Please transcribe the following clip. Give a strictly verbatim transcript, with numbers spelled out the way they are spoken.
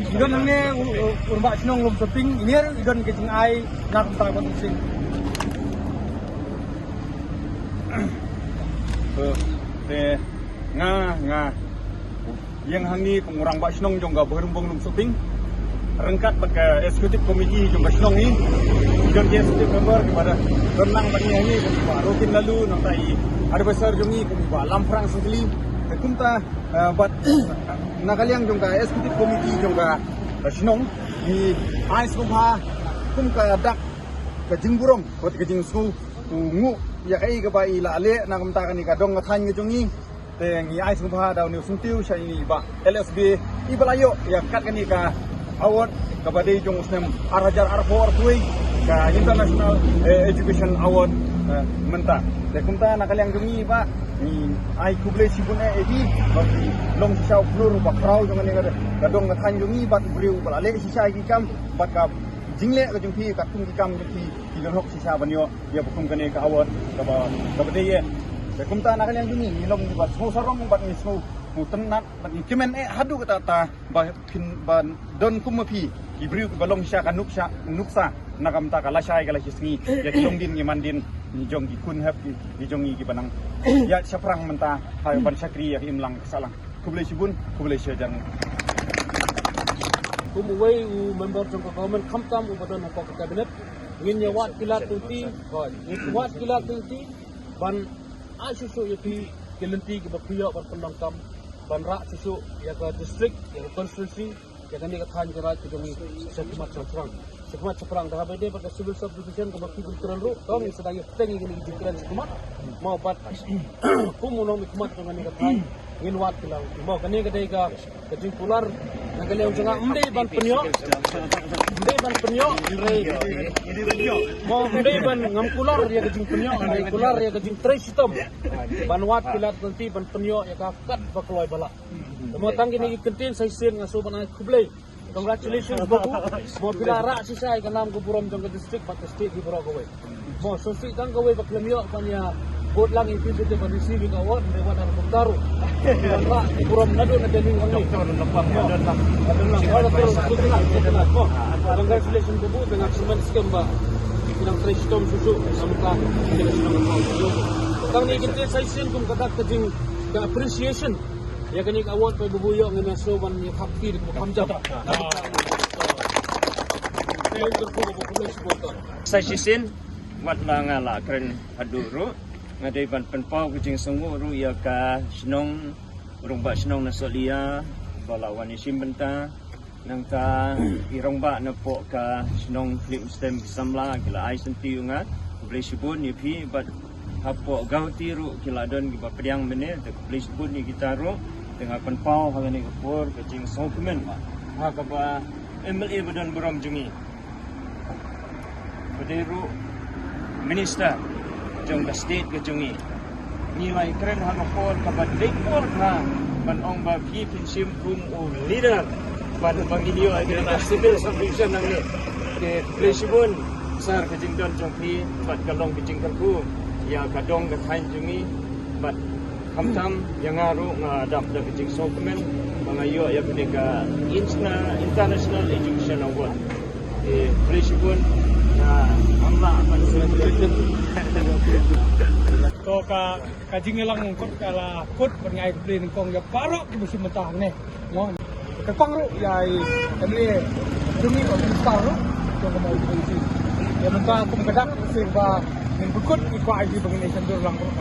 Ngi don hangne u, u, u rangbah shnong Lumshyimping, ngi don ka jingai na ka bynta ka Mynsiem. So, te nga, nga ïeng hangne kum u rangbah shnong jong ka Bhoirymbong Lumshyimping ryngkat bad ka executive committee jong ka shnong hi. Jong ka executive member kiba don lang bad ngi hangne kum i Bah Rotin Laloo, nangta i advisor jong ngi kum i Bah Lamprang Sangkli. Te kumta, eh, bad na ka liang jong ka executive committee jong ka, ka shnong, ngi ai sngewbha kum ka dak ka jingburom bad ka jingsngew u nguh ïa kaei kaba i la leh na ka bynta kane ka dong ka thaiñ ka jong ngi. Te ngi ai sngewbha da une u syntiew sha ine i Bah L S B iba la ïoh ïa kat kane ka award kaba dei jong u snem ar hajar arphew arphew wei, ka International, eh, Education Award, eh, mynta. Te kumta na ka liang jong ngi Bah, ngi ai khublei shibun eh ïa phi ba phi long shisha u khlur ba khraw jong kane ka, ka dong ka thaiñ jong ngi bad u briew ba la leh shisha ïa ki kam bad ka jingleh ka jong phi, ka kum ki kam jong phi, ki don hok shisha ban ïoh ïa ba kum kane ka award kaba, kaba dei eh. Te kumta na ka liang jong ngi ngi long kiba sngewsarong bad ngi sngewtynnat bad ngi kmen eh haduh katta katta ba phin, ba don kum ma phi ki briew kiba long sha ka nuksa, nuksa na ka bynta ka lashai ka lashisngi ïa ki longdien ki mandien jong ki khun hep ki, ki jong ngi kiba nang ïaid shaphrang mynta ha ban shakri ïa ka imlang ka sahlang. Khublei shibun, khublei shihajar nguh. Kum uwei u member jong ka government khamtam uba don hapoh ka cabinet, ngin ïa wad ki lad ki lynti, ngin wad ki lad ki lynti ban ai shuh shuh ïa ki, ki lynti kiba phi ïoh ban pynlong kam ban rah shuh shuh ïa ka district, ïa ka constituency, ïa kane ka thaiñ ka raid ka jong ngi sha khmat sha phrang. Sha khmat sha phrang, da haba dei bad ka civil subdivision kaba phi kren ruh, to ngin sa dang ïa pynbeit ïa kane ka jingkren sha khmat. Mo bad kum u nongmihkhmat jong kane ka thaiñ, ngin wad ki lad. Mo kane ka dei ka, ka jingkular na ka liang jong nga, ym dei ban pynïoh, ym dei ban pynïoh, hynrei mo ym dei ban, ngam kular ïa ka jingpynïoh, hynrei kular ïa ka jingtrei shitom ban wad ki lad ki lynti ban pynïoh ïa ka katba kloi ba lah. Te mo tang kine ki kyntien sa shisien nga shu ban ai khublei. Congratulations Babu. Mo phi la rah shisha ïa ka nam ka burom jong ka district bad ka state hi baroh kawei. Mo sngewsih tang kawei ba khlem ïoh ban ïa bud lang ïa phi ban receive ïa ka award, hynrei wat haba kumta ruh phi la rah burom naduh na Delhi hangne. Mo, don lang, don lang. Mo, congratulations Babu, te nga kyrmen skhem ba phi nang trei shitom shuh shuh na ka bynta ka shnong. Tang kine ki kyntien sa shisien kum ka dak ka jing, ka appreciation ïa kane ka award ba Babu ïoh, ngin ïa sngewbha ban ïa thap kti da kaba kham jam. Sa shisien, wat la nga la kren haduh ruh, nga dei ban pynpaw ka jingsngewnguh ruh ïa ka shnong, u rangbah shnong na Sohliya ba la wan ïashim bynta. Nangta i rangbah napoh ka shnong Khliew Stem ki samla ki la ai senti ïa nga. Khublei shibun ïa phi bad hapoh Guwahati ruh ki la don kiba pdiang mynne, te khublei shibun ïa kita ruh. Te nga pynpaw ha kane ka por ka jingsngewkmen ha kaba M L A ba don burom jong ngi, ba dei ruh minister jong ka state ka jong ngi. Ngi la ïakren ha ka por kaba dei por ka ban ong ba phi phin shim kum u leader ban, ba ngin ïoh ïa ka civil subdivision nangne. Te khublei shibun sir ka jingdon jong phi bad ka long ka jingkyrkhu ïa ka dong ka thaiñ jong ngi bad khamtam ïa nga ruh nga dap da ka jingsngewkmen ba nga ïoh ïa kane ka Interna-, International Education Award. Eh, khublei shibun. To ka, ka jingïalang kot ka la kut ban ai khublei nyngkong ïa baroh kiba shim bynta hangne. Mo, ka pang ruh ïa i M L A jong ngi, ka minister ruh jong ka Mawbyn Sing. Ïa mynta kum ka dak shisien ba ngin pynkut ïa ka I D ba ngin ïa shandur lang ruh.